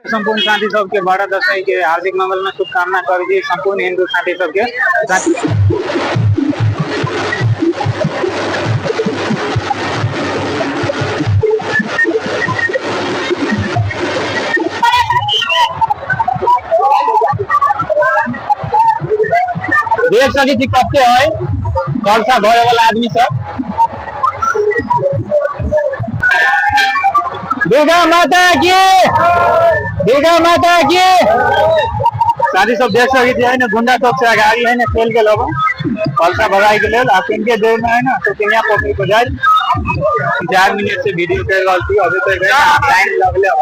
संपूर्ण साथी सबके बड़ा दशमी के हार्दिक मंगलमय शुभकामना करै छी संपूर्ण हिंदू साथी सबके। देख सकै छी कते है कलसा भरे वाला आदमी सब। दुर्गा माता की, दुर्गा माता की। साथी सब देख सकै छी है ना, गुंडा चौक से अगाडि है ना चलि गेल अब कलसा भराई के लेल। आ कनिके देर में है ना सुतिनिया पोखरि पर जाय 4 मिनट से वीडियो कर रहल छी, अभी तक टाइम लगले अब।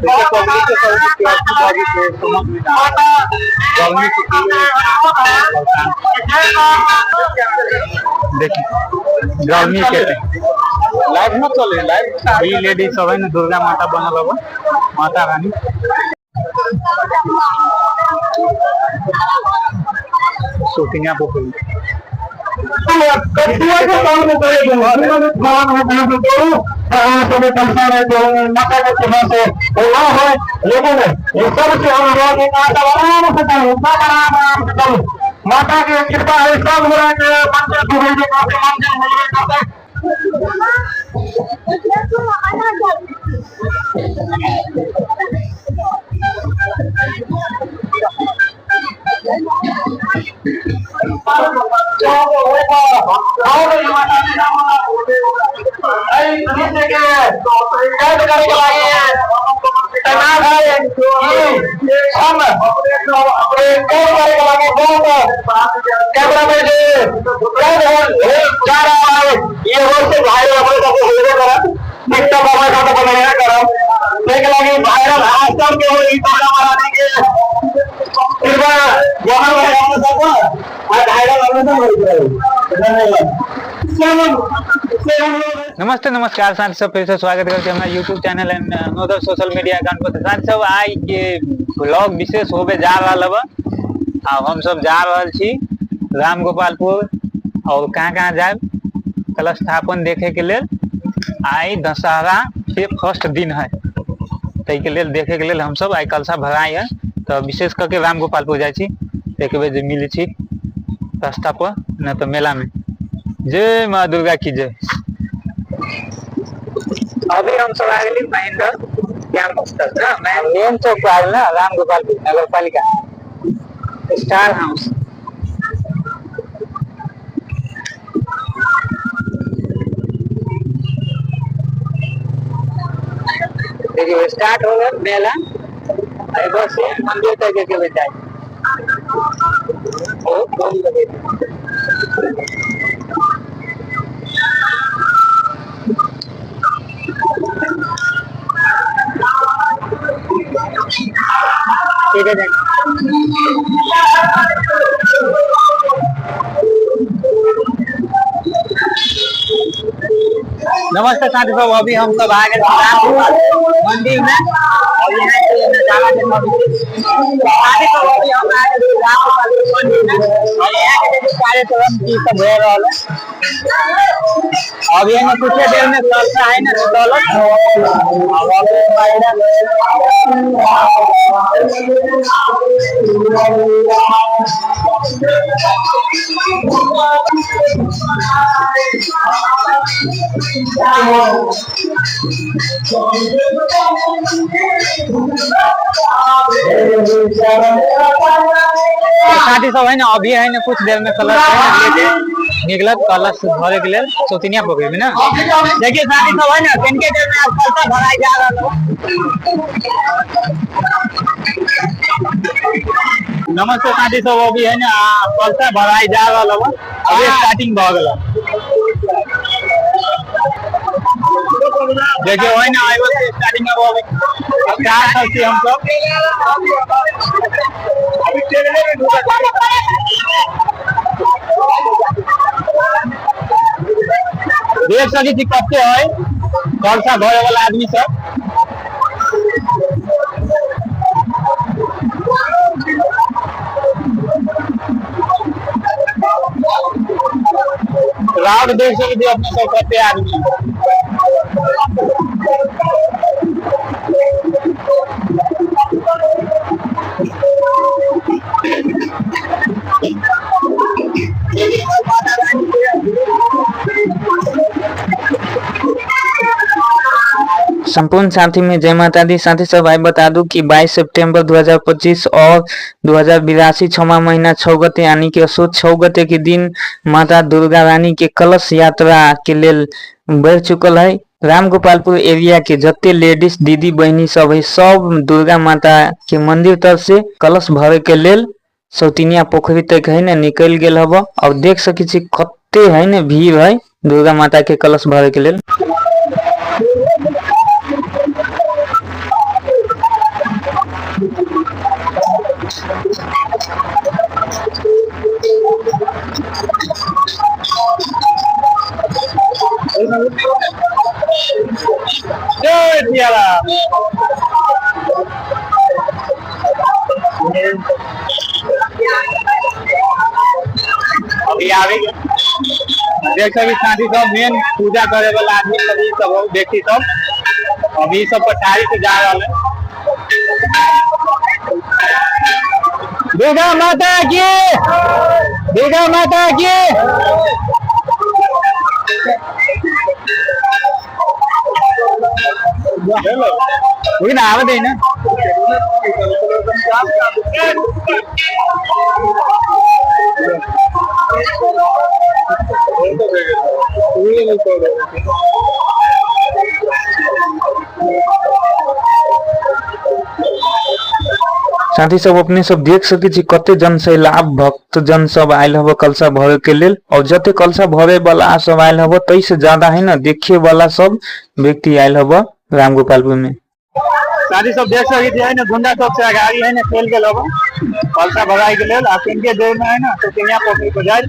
देखिए पब्लिक के सब समझ में ना गर्मी के देखिए गर्मी के लाइव न चले लाइव। ई लेडीज सब है ना दुर्गा माता बनल अब माता रानी। सुतिनिया पोखरी माता के कृपा है सब गोरा के मंदिर घुमेबे करते, मंदिर मिलबे करते। कैमरा में जा रहा है ये से वायरल अपने साथे होबे करत, टिकटॉक अपने साथे बनेबे करत। ताहिके लागि वायरल आजकल के हो ई दुर्गा महारानी के कृपा ग्रहण भए अपने सब आ वायरल अपने सब होइत रहे। धन्यवाद। नमस्ते नमस्कार साथी सब, फिर से स्वागत करते हैं हमारे YouTube channel and another social media account पर। साथी सब आई के ब्लॉग विशेष होबे जा रहा है। आ हम सब जा रहल छी राम गोपालपुर और कहाँ कहाँ जाए कलश स्थापन देखे के लेल। आई दशहरा के फर्स्ट दिन है, ताहि के लेल देखे के लेल हम सब आई कलशा भराई है। तो विशेष करके राम गोपालपुर जाए छी, एक बेर जे मिले छी रास्ता पर न तो मेला में। जय माँ दुर्गा की जय। अभी हम सब आ गेली महेंद्र कैंपस तक ना, मेन चौक पर आ गेल ना, राम गोपालपुर नगर पालिका स्टार हाउस। देखिए स्टार्ट हो गया मेला, बस मंदिर तक के जाए। बहुत लगे। ठीक है। नमस्ते साथी सब, अभी हम सब आ गए मंदिर में और यहाँ के नजारा देखो। साथी सब अभी हम आ गए मंदिर में और यहाँ के देखिए कार्यक्रम की सब हो रहा है। अभी हमें कुछ देर में चलता है ना दौलत। साथी सब है ना अभी है ना कुछ देर में कलश लेके निकलत कलश भरे के लेल सोतिनिया पोखरि में ना। देखिए साथी सब है ना कनिके देर में आप कलशा भराई जा रहा है। नमस्ते साथी सब, अभी है ना कलशा भराई जा रहा है, अभी स्टार्टिंग भ गेल। देखिए वही ना आए स्टार्टिंग में अभी चार साल से हम सब देख सकै छी कते है कलशा भरे वाला आदमी सब। राउंड देख सकै छी अपने सब कते आदमी। संपूर्ण साथी में जय माता दी। साथी सब आई बता दूं कि 22 सितंबर 2025 और 2082 छवा महीना 6 गते यानी कि असो 6 गते के दिन माता दुर्गा रानी के कलश यात्रा के लेल बढ़ चुकल है। रामगोपालपुर एरिया के जते लेडीज दीदी बहिनी सब है सब दुर्गा माता के मंदिर तरफ से कलश भरे के लेल सौतिनिया पोखरी तक है ने निकल गेल हब और देख सकै छी कते है ने भीड़ है दुर्गा माता के कलश भरे के लेल। जय सियाराम। अभी आवे देख सकी साथी सब मेन पूजा करे वाला आदमी सब ई सब हो, व्यक्ति सब अभी सब पठारी से जा रहा है। दुर्गा माता की, दुर्गा माता की। रुकी ना, आवे दे ना। साथी सब अपने सब देख सके छी कते जन सैलाब भक्त जन सब आयल हब कलशा भरे के लेल और जते कलशा भरे वाला सब आयल हब तै से ज्यादा है ना देखे वाला सब व्यक्ति आयल हब रामगोपालपुर में। साथी सब देख सके छी है ना गुंडा सब से अगाड़ी है ना चल गेल हब कलशा भराई के लेल आ तिनके देर में है ना तो तिनिया पोखरी पर जाए।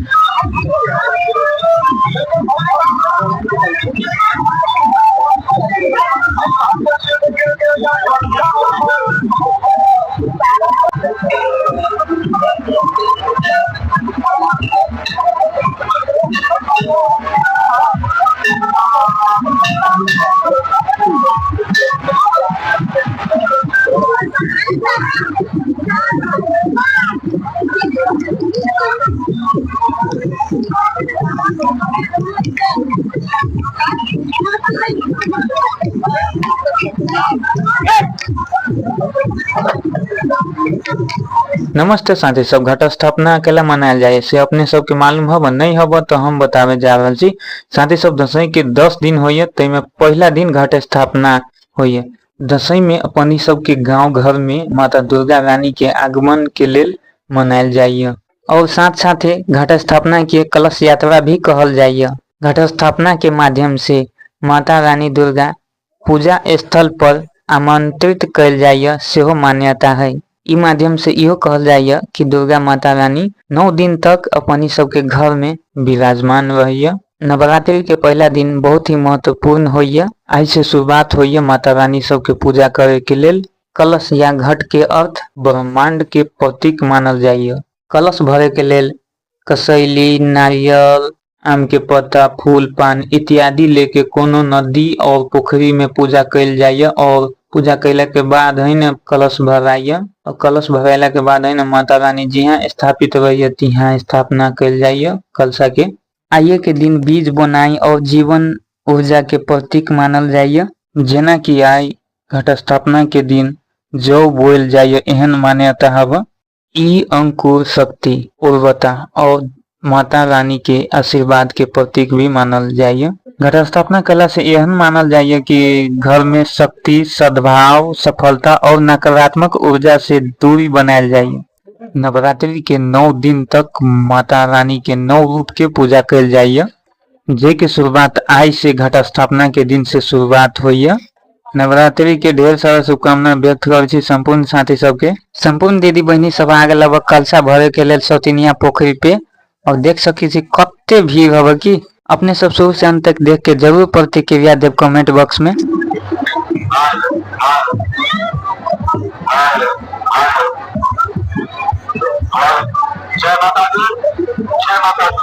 नमस्ते साथी सब, घट स्थापना अकेला मनायल जाए से अपने सबके मालूम हब नहीं हब तो हम बतावे जा रहल छी। साथी सब दसई के 10 दिन होइए तैमे पहला दिन घट स्थापना होइए। दसई में अपन सबके गांव घर में माता दुर्गा रानी के आगमन के लेल मनायल जाइए और साथ साथे घट स्थापना के कलश यात्रा भी कहल जाइए। घट स्थापना के माध्यम से माता रानी दुर्गा पूजा स्थल पर आमंत्रित कयल जाइए सेहो मान्यता है। ई माध्यम से इहो कहल जाइए कि दुर्गा माता रानी 9 दिन तक अपनी सबके घर में विराजमान रहिए। नवरात्रि के पहला दिन बहुत ही महत्वपूर्ण होइए। आइ से शुरुआत होइए माता रानी सबके पूजा करे के लेल। कलश या घट के अर्थ ब्रह्मांड के प्रतीक मानल जाइए। कलश भरे के लेल कसैली, नारियल, आम के पत्ता, फूल पान इत्यादि लेके कोनो नदी और पोखरी में पूजा कयल जाइए और पूजा कैला के बाद है न कलश भराइए और कलश भराइला के बाद है न माता रानी जिहाँ स्थापित रहिए तिहाँ स्थापना कयल जाइए कलशा के। आइए के दिन बीज बोनाई और जीवन ऊर्जा के प्रतीक मानल जाइए। जेना कि आइ घट स्थापना के दिन जौ बोयल जाइए एहन मान्यता हब। ई अंकुर शक्ति, उर्वरता और माता रानी के आशीर्वाद के प्रतीक भी मानल जाइए। घट स्थापना कला से एहन मानल जाइए कि घर में शक्ति, सद्भाव, सफलता और नकारात्मक ऊर्जा से दूरी बनायल जाइए। नवरात्रि के 9 दिन तक माता रानी के 9 रूप के पूजा कयल जाइए, जे के शुरुआत आइ से घट स्थापना के दिन से शुरुआत होइए। नवरात्रि के ढेर सारा शुभकामना व्यक्त करै छी संपूर्ण साथी सबके। संपूर्ण दीदी बहिनी सब आ गेल अब कलशा भरे के लेल सौतिनिया पोखरी पे और देख सकी छी कते भीड़ हब की। अपने सब शुरू से अंत तक देख के जरूर प्रतिक्रिया देव कमेंट बॉक्स में। जय माता दी, जय माता दी।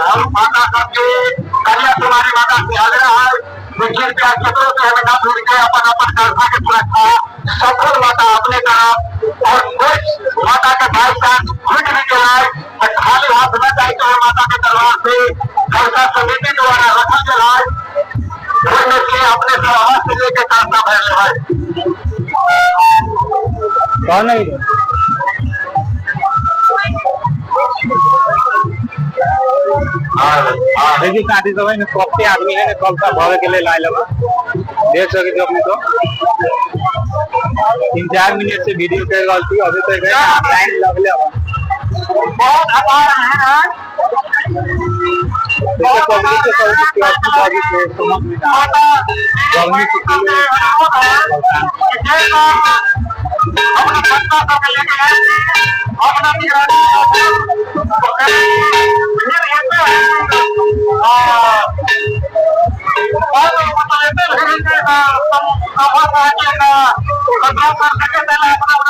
हम माता सबके कन्या कुमारी माता से आग्रह है कि कृपया केकरो से हमें ना दूर के अपन अपन कलशा के सुरक्षा सफल माता अपने तरफ और कुछ माता के भाई साथ छूट भी गया तो खाली हाथ न जाए तो माता के दरबार से कलशा समिति द्वारा रखल गया है। कौन है? देखिए साथी सब है ना, कते आदमी है ना, कल भरे के लिए लाए लगा, देख सके हो अपने तो 3-4 मिनट से वीडियो कर रहल छी, अभी तक लाइन लगले हवा। बहुत आभार है। देखिए पब्लिक के सब के के समझ में ना आ गर्मी के लिए। अपना बच्चा सबके लेके आए, अपना अपना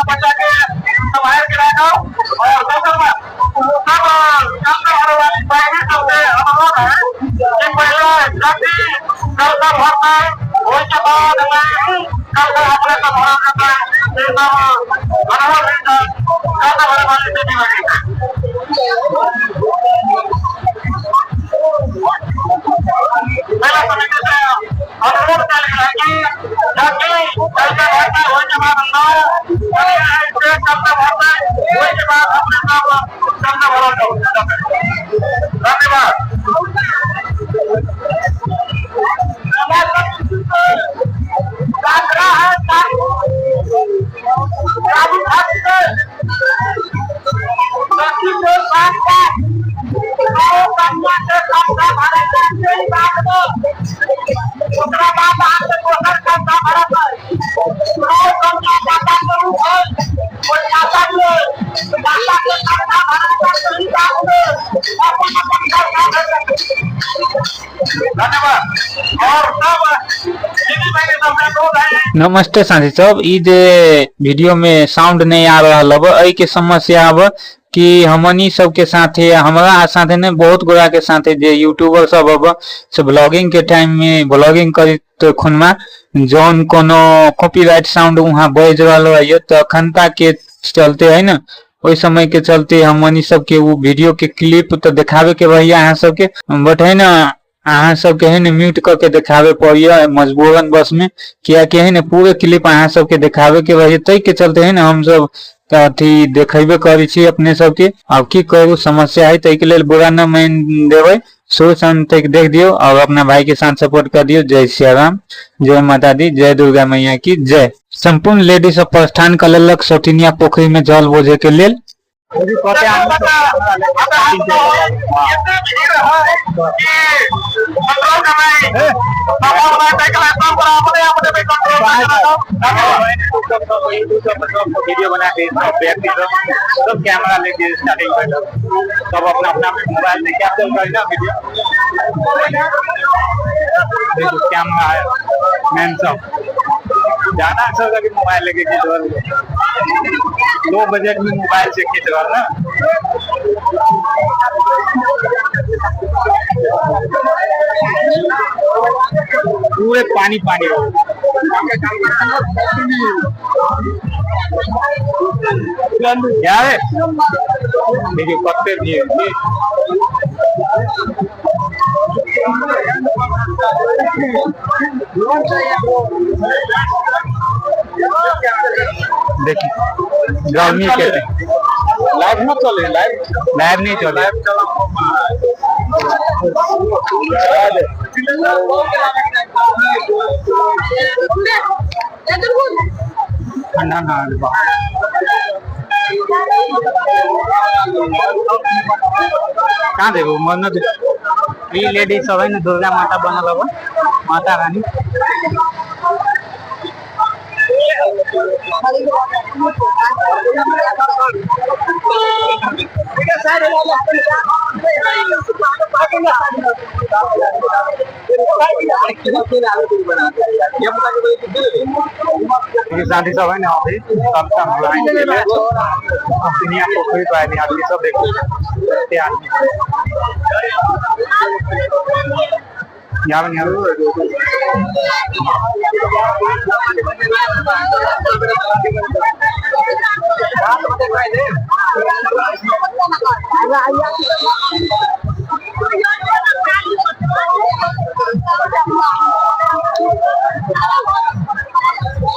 बच्चा के संभाल के रखो। और दोसर बात, सब चलते भरे वाली प्राइवेट सबसे अनुरोध है कि पहले जल्दी कल भरता है, उसके बाद में कल अपने सब भरा जाता है। ये सब अनुरोध है चलते भरे वाली दीदी बहनी से। मेला समिति से अनुरोध कल गया कि जल्दी चलते भरता है, उसके बाद 9 चलते भरता है, उसके बाद अपने सब चलते भरा जाता है। धन्यवाद। धन्यवाद। और सब दीदी बहनी सबसे अनुरोध है। नमस्ते साथी सब, ई जे वीडियो में साउंड नहीं आ रहा हब, एहि के समस्या अब कि हमनी सबके साथे, हमरा साथे ने बहुत गोरा के साथे जे यूट्यूबर सब अब से ब्लॉगिंग के टाइम में ब्लॉगिंग करी तो खुनमा जौन कोनो कॉपीराइट साउंड वहाँ बज रहल है, तो अखनता के चलते है ना, ओहि समय के चलते हमनी सबके वो वीडियो के क्लिप तो देखावे के रहिए अहाँ सबके, बट है ना अहाँ सबके है ना म्यूट करके देखावे पड़िए मजबूरन बस में, किया कि है ना पूरे क्लिप अहाँ सबके देखावे के रहिए, तै के चलते है ना हम सब अथी देखेबे करै छी अपने सबके। अब की करू, समस्या है, तै के लेल बुरा न मान देबै, सोच हम तक देख दियो और अपना भाई के साथ सपोर्ट कर दियो। जय सिया राम, जय माता दी, जय दुर्गा मैया की जय। संपूर्ण लेडीज सब प्रस्थान कर लेलक सौतिनिया पोखरी में जल बोझे के लेल। इतने भीड़ है कि कंट्रोल करना है, अपने अपने पे कंट्रोल करना। वीडियो बना के सब कैमरा लेके स्टार्टिंग कर, सब अपना अपना मोबाइल से कैप्चर कर ना वीडियो। देखो कैमरा है मैन, सब जाना सब अभी मोबाइल लेके खींच रहा, लो बजट में मोबाइल से खींच रहा ना। पूरे पानी पानी हो क्या है, देखिए पत्ते भी है। देखिए गर्मी के लाइव न चले, लाइव लाइव नहीं चले। ठंडा ना कहाँ देखो मन ई लेडीज सब है ना, दुर्गा माता बनल हब, माता रानी। साथी सब है ना, अभी सब सब लाइन के लिए दुनिया पोखरी पर आदमी आदमी सब देखो आदमी यहाँ यहाँ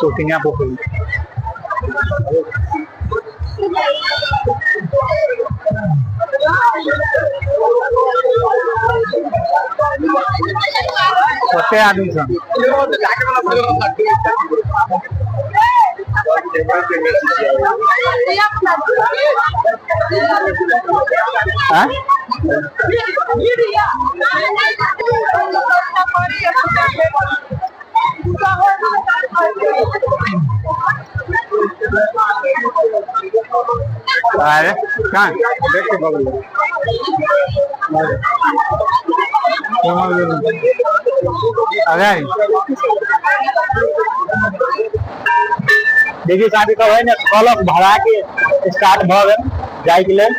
शूटिंग पोखरी। कते आदमी सब? हाँ? अरे कहाँ देख के बगल में। अरे देखिए साथी सब है ना, कलश भरा के स्टार्ट भ गेल जाय के लेल।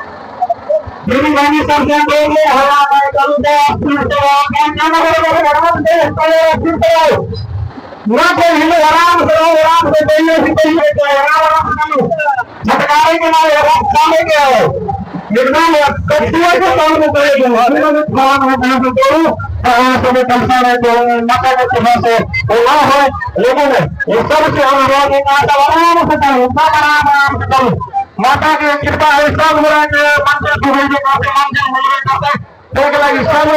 दीदी बहनी सब से बोलिए हवा में करू दे फिर से ना फिर से ना कोई हिलो, आराम से रहो, आराम से बोलिए से बोलिए, आराम आराम से चलो, झटकारे के ना कामे के हो एकदम कछुआ के काम को करे जो खान हो कहीं से करू सब पैसा रहे तो माता के कृपा से वो ना हो, लेकिन ये सब से हम लोग आराम से चलो, आराम आराम से चलो, माता के कृपा है सब हो रहा है, मंदिर सुबह के करते मंदिर मिलवे करते देख लगी सब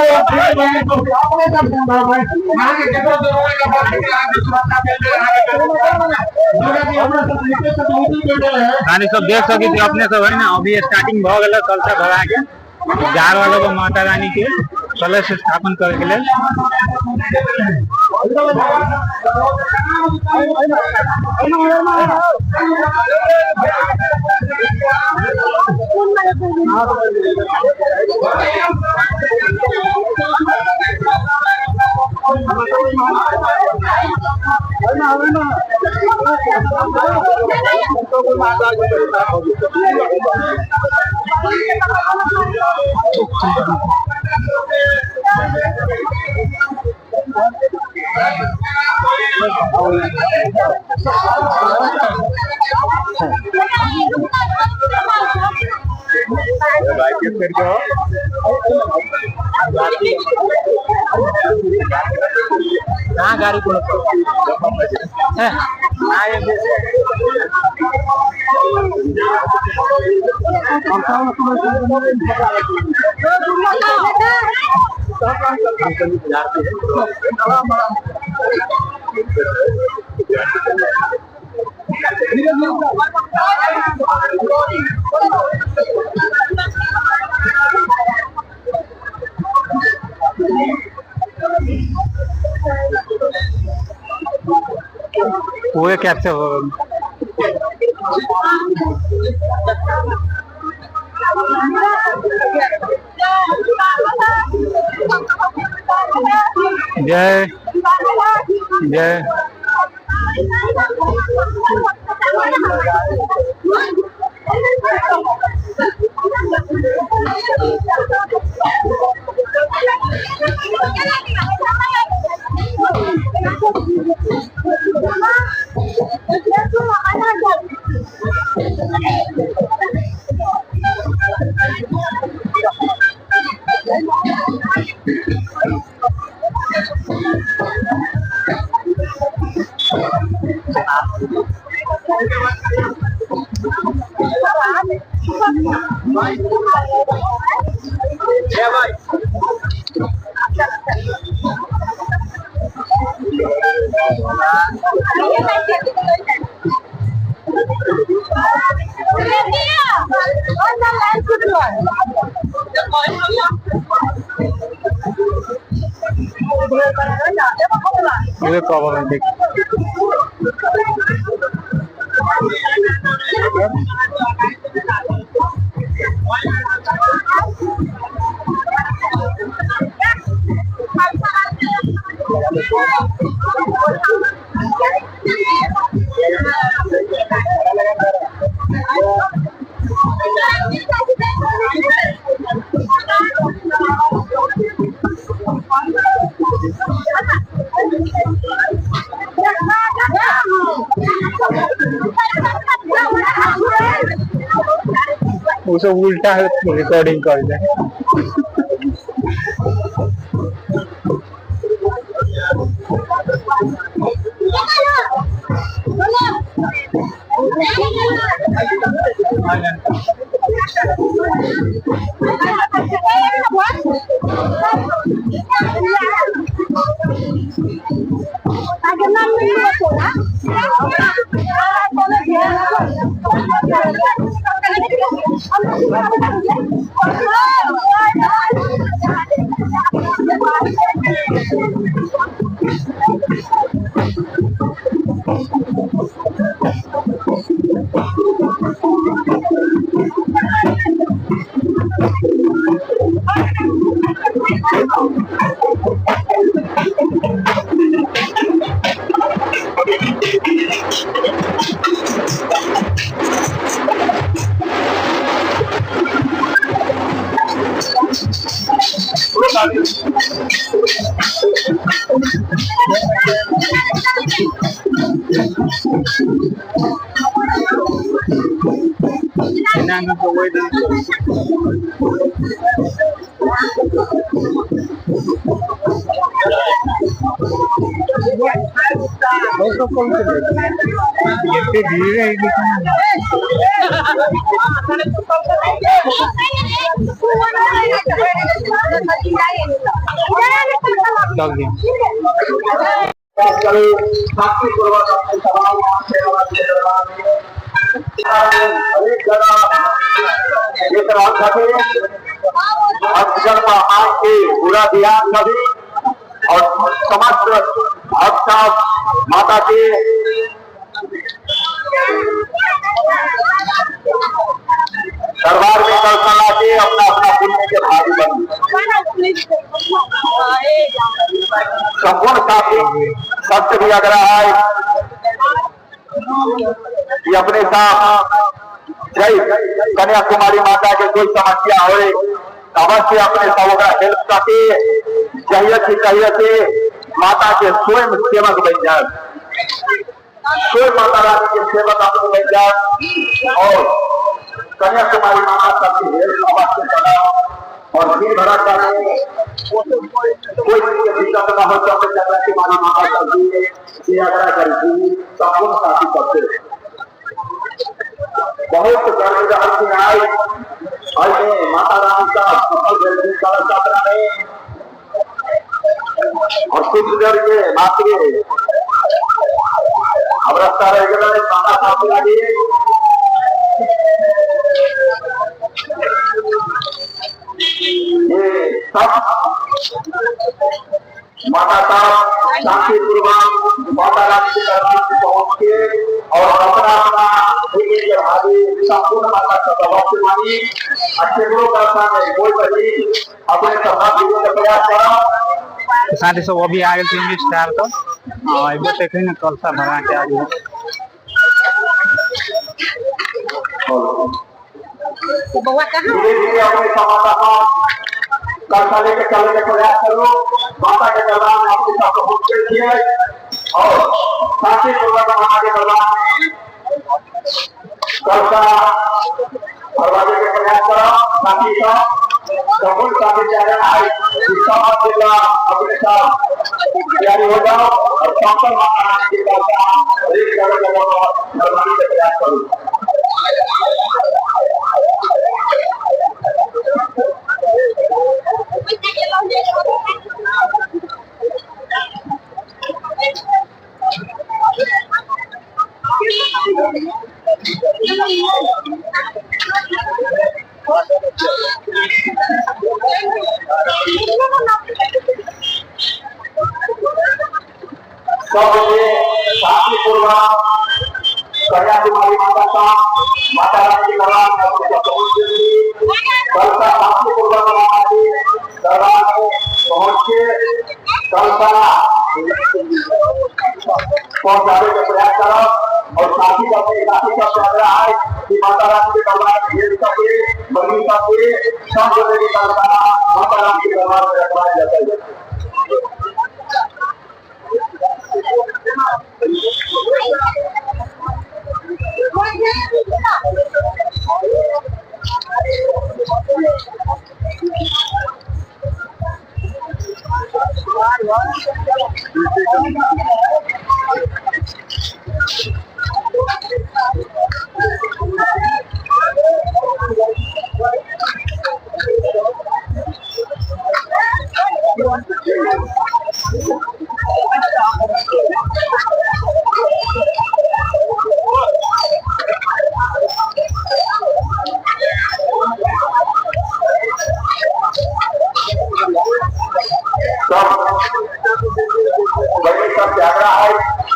अपने सब संभव है। आगे कितना जरूरी है बाकी के आगे सुरक्षा के लिए आगे साथी सब देख सकी थी अपने सब है ना, अभी स्टार्टिंग भ गेल कलशा भरा के जा रहल बा माता रानी के कलश स्थापन करे के लेल। कहाँ गाड़ी को पूरे कैप्चर हो गए। जय जय। पूरे कवर में देख। वो सब उल्टा रिकॉर्डिंग कर दे। पूरा ध्यान सभी और समस्त भक्त माता के दरबार में कलशा ला के अपना अपना पुण्य के भागी बने। संपूर्ण साथी सबसे भी आग्रह है कि अपने साथ जय कन्याकुमारी माता के कोई समस्या हो अवश्य अपने सब हेल्प करके चाहिए थी चाहिए थे माता के स्वयं सेवक बन जाए, स्वयं माता रानी के सेवक अपने बन जाए और कन्याकुमारी माता सबकी हेल्प अवश्य बनाओ और भीड़ भड़ाका में कोई चीज के दिक्कत न हो। तो कन्याकुमारी माता सबकी आग्रह करी संपूर्ण साथी सबसे बहुत गर्मी रहल थी आए में माता रानी का सफल भेल कलश यात्रा में और कुछ देर के मात्र अब रास्ता रह गया माता साहब लागी। ये सब माता साहब शांतिपूर्वक माता रानी के दरबार में पहुंच के और अपना अपना के भागी संपूर्ण माता का अवश्य मानी। अच्छे गुरु का में कोई बनी अपने सभा के प्रयास करो। साथी सब अभी आ गए स्टार तो एगो देखे ना कलशा भरा के आ गए। धीरे धीरे अपने माता का कलशा लेके चलने का प्रयास करो। माता के दरबार में अपने साथ पहुंच गए और शांतिपूर्वक माता के दरबार में कलशा भरवाने के प्रयास करो। साथी सब संपूर्ण साथी चाहे आए सब जिला अपने साथ तैयारी हो जाओ और संपूर्ण माता रानी के कलशा एक जगह जगह भरवाने के प्रयास करो। सब शांतिपूर्वक कन्याकुमारी माता का माता रानी के दरबार में कलशा शांतिपूर्वक माता के दरबार में पहुंच के कलशा पहुंचाने का प्रयास करो और साथी का साथी का आग्रह है कि माता रानी के दरबार में भेज सके बनी सके सब जगह के कलशा माता रानी के दरबार में रखवाया जाता है।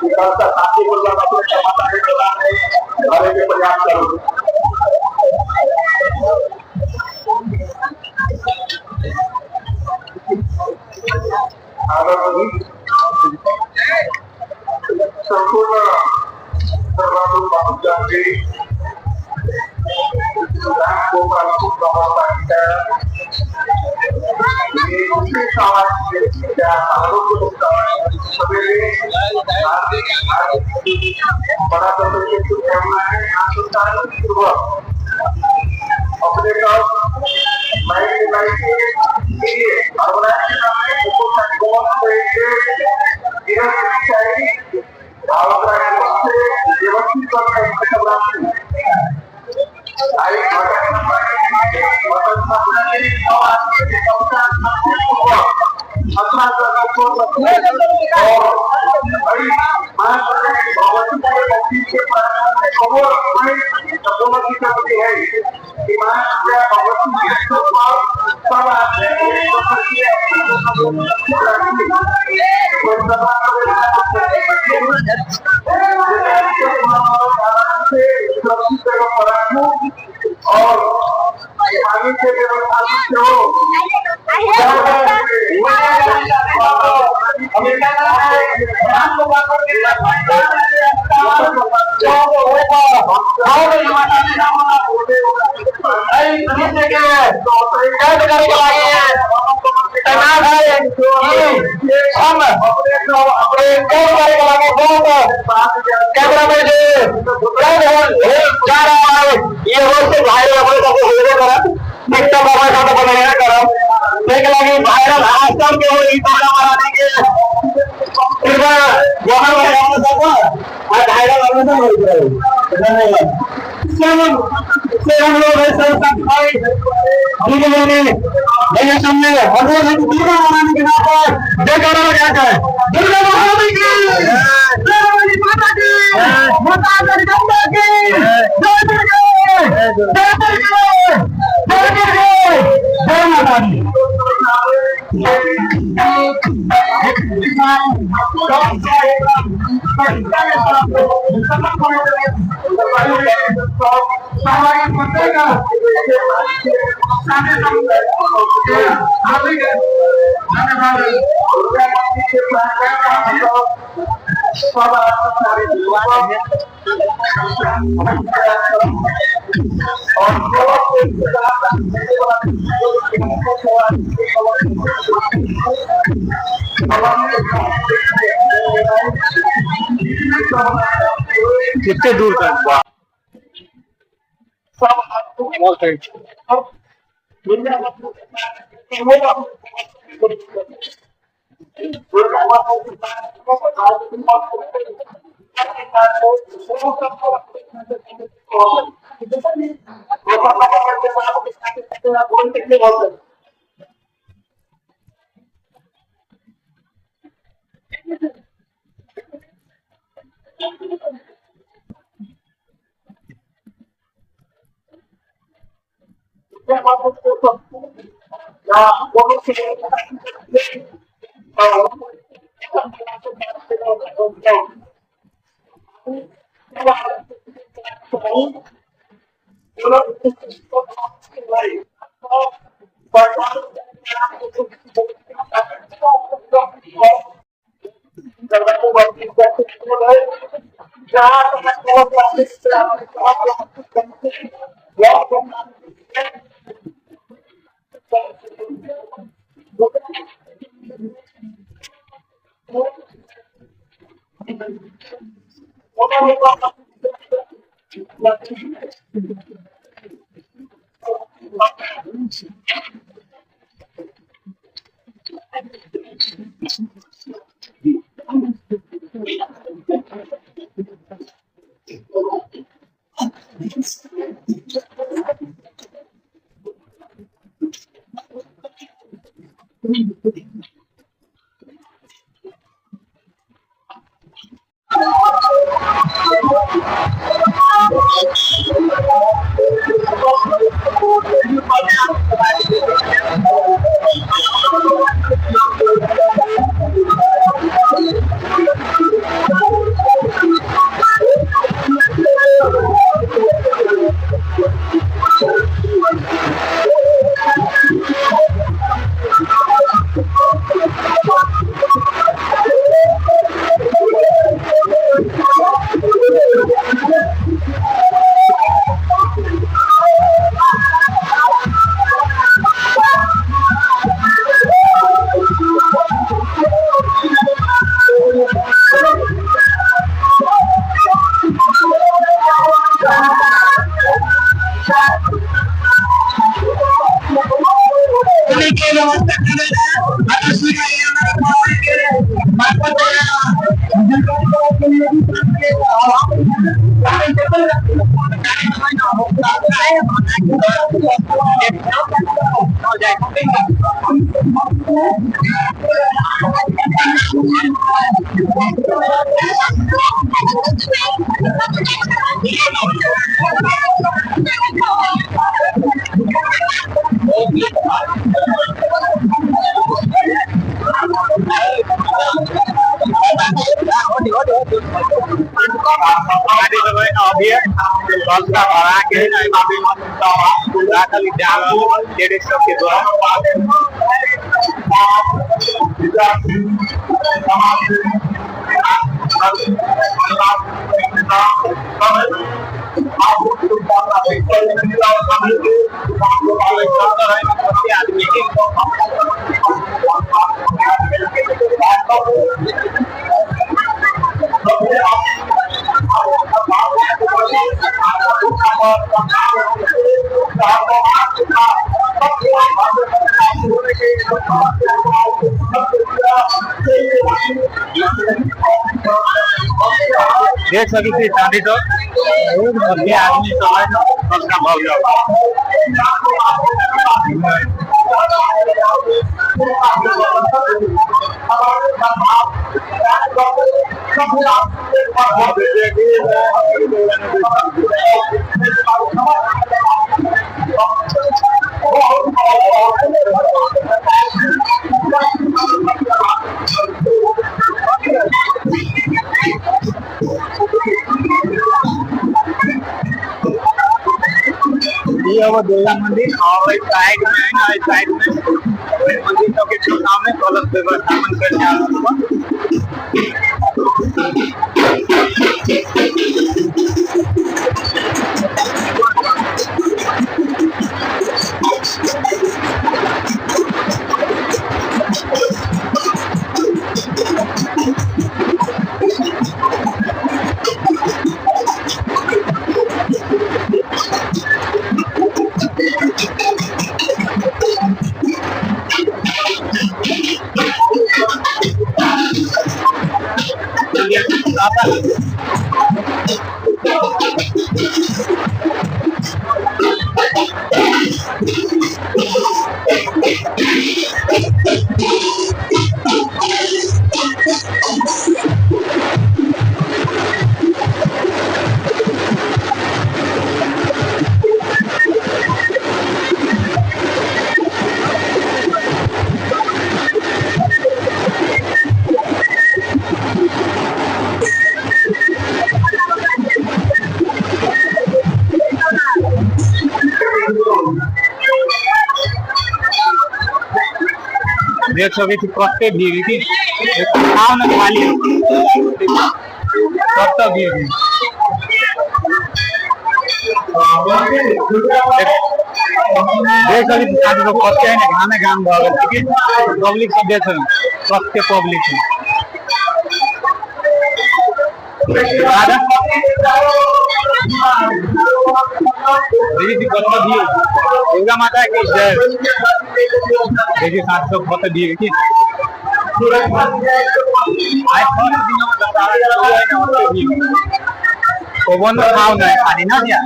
व्यवस्था शांतिपूर्वक अपने माता के दरबार में भरे के प्रयास करू। संपूर्ण अपने का और पानी के व्यवस्था वायरल आजकल के हो दुर्गा महारानी के कृपया भैया सामने दुर्गा महारानी के नाम पर जयकारा लगाकर दुर्गा महारानी की जय, माता की, माता जगदम्बा की जय, दुर्गे जय, दुर्गे जय, दुर्गे जय माता दी। कितने दूर तक अभी कलशा भरा के राखल जा रहल लेडीज सबके द्वारा। आदमी देख सकै छी शादी सब सबके आदमी सब है, सबका भव्य। ये हवा दुर्गा मंदिर और एक साइड में है ना, एक साइड में ओहि मंदिर सबके ठीक सामने कलश व्यवस्थापन कर जा रहल बा। देख सकै छी कते भीड़ की ठाव न खाली कत भीड़। देख सकै छी साथी सब कते है ना, घामे घाम भऽ गेल छै की पब्लिक सब देख सकै कते पब्लिक है। दादा देखी कत भीड़, दुर्गा माता की जय। देखिए साथ सब कत भीड़ की आइ फर्स्ट दिन में दशहरा है ना, ओते भीड़ कोबन ठाव नहीं खाली ना दिया,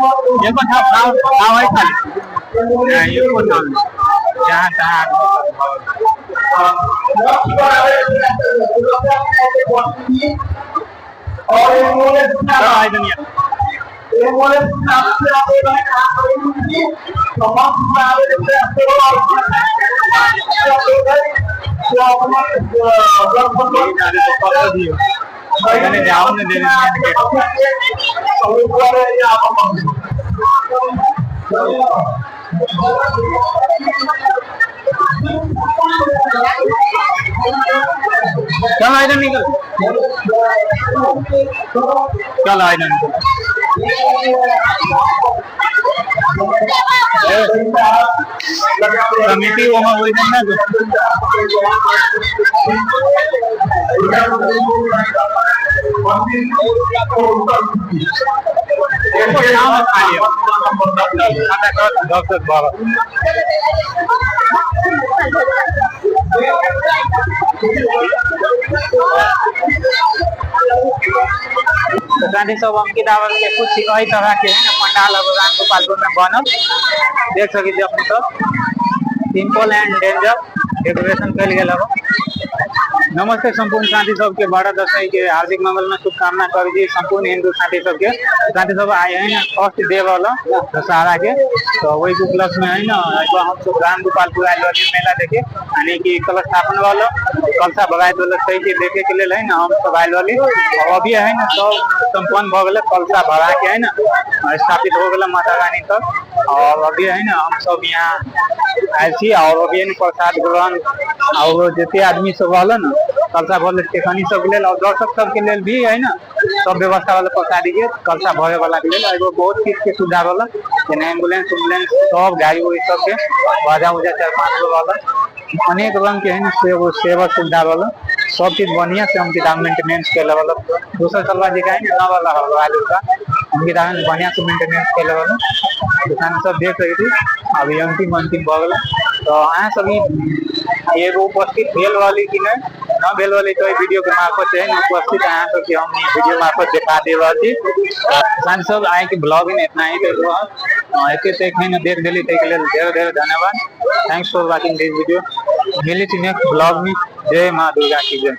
एको ठाव ठाव ठाव है खाली, एको ठाव नहीं, जहाँ तहाँ आदमी सब भरल। चलो आइ दुनिया। এখানে যাও না দেবে। चलो इधर निकल, चलो इधर निकल। समिति वहाँ वही ना। 10 12। साथी सब, अंकित आवाज के कुछ एहि तरह के है ना पंडाल अब राम गोपालपुर में बनल। देख सकै छी अपने सब, सिंपल एंड डेंजर डेकोरेशन कयल गेल हब। नमस्ते संपूर्ण साथी सबके, बड़ा दशई के हार्दिक मंगलमय शुभकामना करै छी संपूर्ण हिंदू साथी सबके। साथी सब, आइ है ना फर्स्ट डे वाला दशहरा के, तो वही के उपलक्ष्य में है ना एक बार हम सब राम गोपालपुर आयल रहली मेला देखे, यानी कि कलश स्थापन वाला, कलशा भगाइत वाला, सही के देखे के लेल है ना हम सब आयल रहली। और अभी है ना सब संपन्न भऽ गेलै, कलशा भरा के है ना स्थापित हो गेलै माता रानी सब। और अभी है ना हम सब यहाँ आयल छी और अभी है ना प्रसाद ग्रहण और जते आदमी सब रहल ना कलशा भरल टेकनी सबके लेल और दर्शक सबके लेल भी है ना सब व्यवस्था वाला प्रसादी के कलशा भरे वाला के लेल एगो बहुत चीज के सुविधा रहल, जेना एम्बुलेंस उम्बुलेंस सब गाड़ी उड़ी सबके बाजा उजा 4-5 गो रहल, अनेक रंग के है ना सेवा सेवा सुविधा रहल। सब चीज बढ़िया से हम दाम मेंटेनेंस के रहल। दोसर साल जे है ना वाला हल का हम दाम बढ़िया से मेंटेनेंस के रहल। दुकान सब देख रही थी, अभी अंतिम अंतिम भऽ गेल। तो अहाँ सब ई एगो उपस्थित भेल रहली कि नहि न भेल रहली, तो वीडियो के मार्फत है उपस्थित अहाँ सबके हम वीडियो मार्फत देखा दे रहल छी। किसान सब, आइ के ब्लॉग में इतना ही तो एते तक है देख देली, ताहि के लेल ढेर ढेर धन्यवाद। Thanks for watching this video. मिली छी नेक्स्ट ब्लॉग में। जय माँ दुर्गा की जय।